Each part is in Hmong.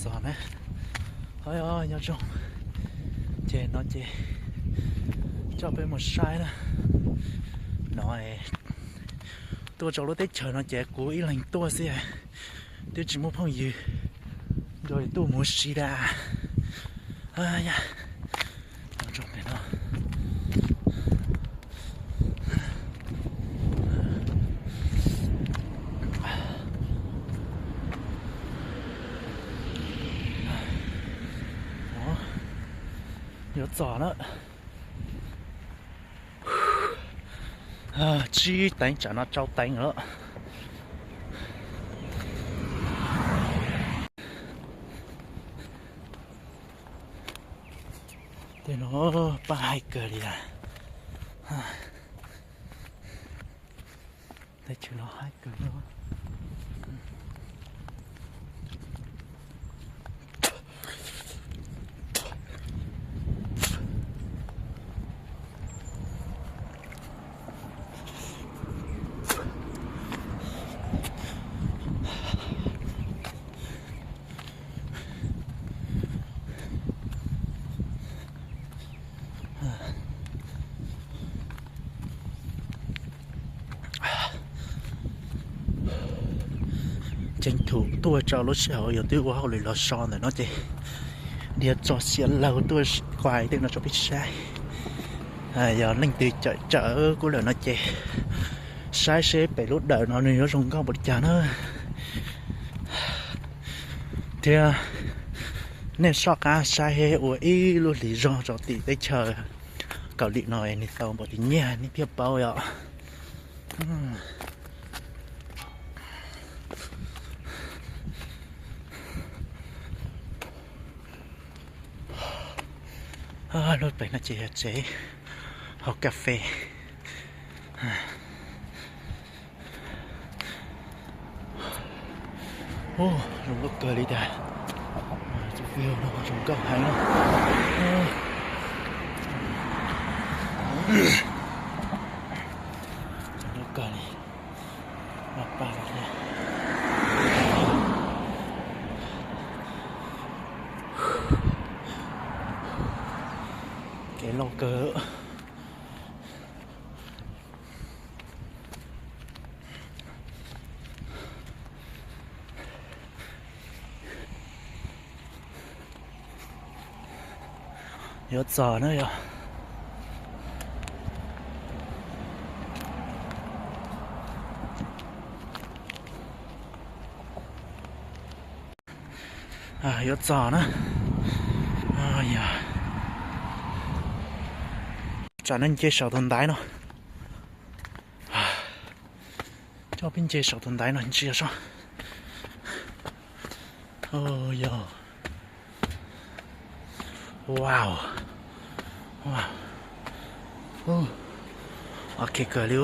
Txog na, nyob zoo, ces no ces coj peb mus saib na. No, tuaj rau lub teb chaws no ces kuv ib leeg tuaj xwb, twb tsis muaj phooj ywg nrog tuaj mus si da. Yuav txog na. Tsib teev tsam no rau teev lawm. Tej no paj haib kawg li lawm. Teb chaws no haib kawg li. Ceeb thum tuaj rau lub sij hawm yog twb ua hauj lwm los so ntawm no ces dhia tso siav laug tuaj quaj tej no rau peb saib. Yog leej twg cawm cawm kuv lawm no ces saib seb pem lub dawm no nws yuav zoo nkauj npaum li cas na. Thiab nej soj qab saib ua ib lub hlis zog rau tim teb chaws Kaus Lim no nws tau npaum li nyiaj nej thiaj paub yom. Lub pem no ces yog tsev haus kas fes. Zoo nkauj kawg li tiag. Tus view no zoo nkauj heev. Zoo nkauj kawg li. Maj paj thiab. Kev loj kawg. Yuav txog na yog. Yuav txog na. Yog tsam no nce saum tus ntaiv no. Coj peb nce saum tus ntaiv no ntsia seb. Yog. Wow. Ok kawg li.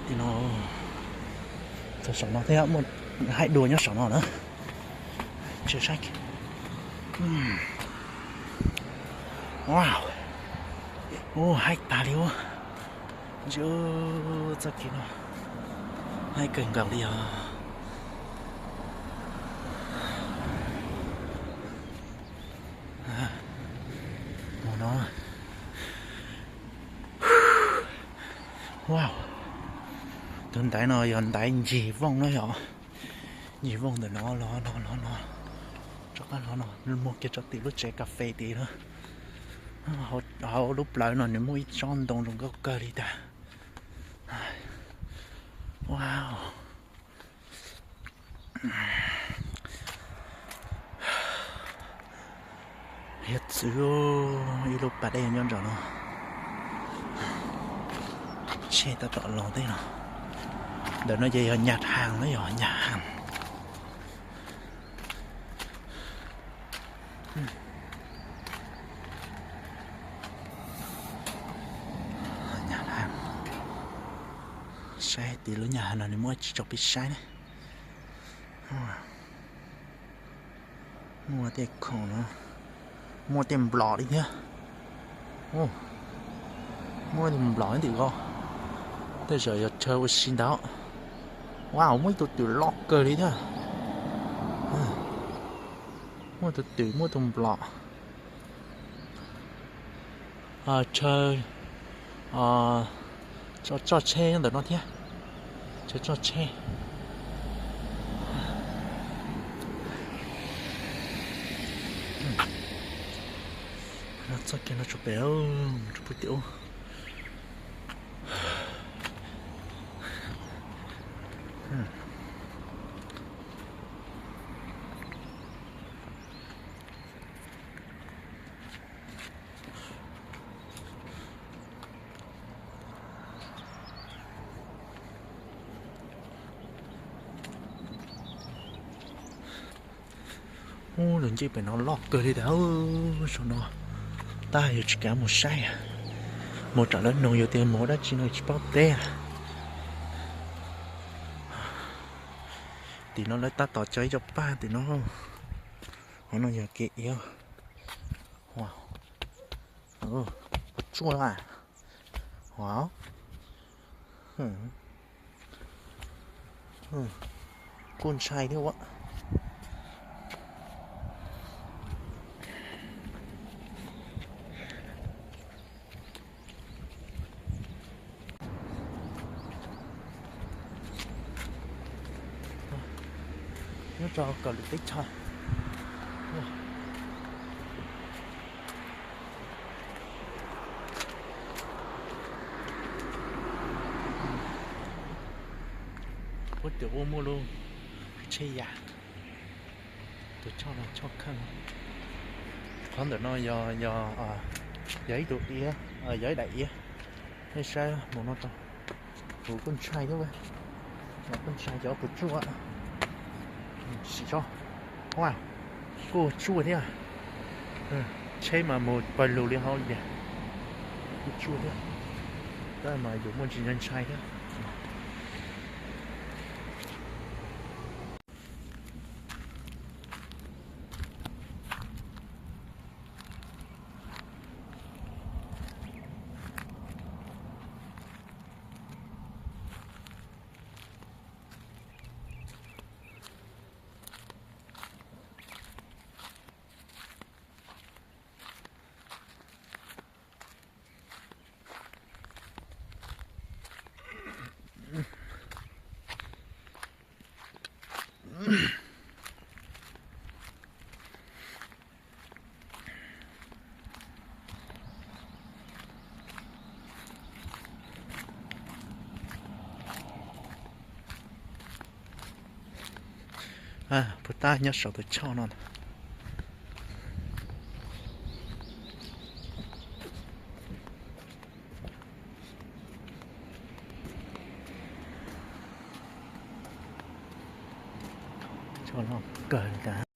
Tim no, txog saum no thiab muaj haib dua nyob saum no na. Tsis saib. Wow. Haib tag li ua. Ntsia txoj kev no haib kawg nkaus li os. Mus no. Wow. Tus ntaiv no yog ntaiv ncig vooj na yom. Ncig vooj ntawm no los no los no, rov qab los no, muag kiag rau tim lub tsev kas fes tid na. Hauv lub plawv no nws muaj ib tsob ntoo zoo nkauj kawg li tiag. Wow. Yog txwv ib lub pas dej nyob nraum no. Tsheb tab tom los tej no. Ntawm no ces yog nyaj haas na, yog nyaj haas. Nyaj haas. Saib tim lub nyaj haas no nws muaj tsis tso peb saib ne. Muaj tej khoom no, muaj tej nplom li thiab. Muaj tej nplom ntawm ko. Tej zaum yog chaw ua si ntawd. Wow, muaj ib tug twm loj kawg li thiab. Muaj tus twm, muaj tus nplom. Chaw, chaw tsheb ntawm no thiab. Chaw tsheb. Txoj kev no tsuas pem rau puag tim ub. Ub, lub ncej pem no loj kawg li tas, saum no tab yuav tsis kav mus saib. Mus raws lawv noog yus tias mus dab tsi no tsis paub teb. Tim no lawv tab tom cog ib co paj tim no. Qhov no yog kev iav. Puas tsuaj a? Kuj ntshai thiab ua. Nyob rau kawm lwm teb chaws. Puag tim ub muaj lub tsheb yam, tus choj no choj kheej. Qhov ntawm no yog, yog, yog ib tug iav, yog ib daim iav. Nej saib mus no tau. Kuv kuj ntshai thiab, kuj ntshai cov puas tsuaj. Sim tso. Kuj tsuaj thiab. Tsheb mas mus pawg lug li hauv li tiag. Kuj tsuaj thiab. Tab mas yus muaj ntsis ntshai thiab. Puas tab nyob saum tus choj no. Choj loj kawg li tas.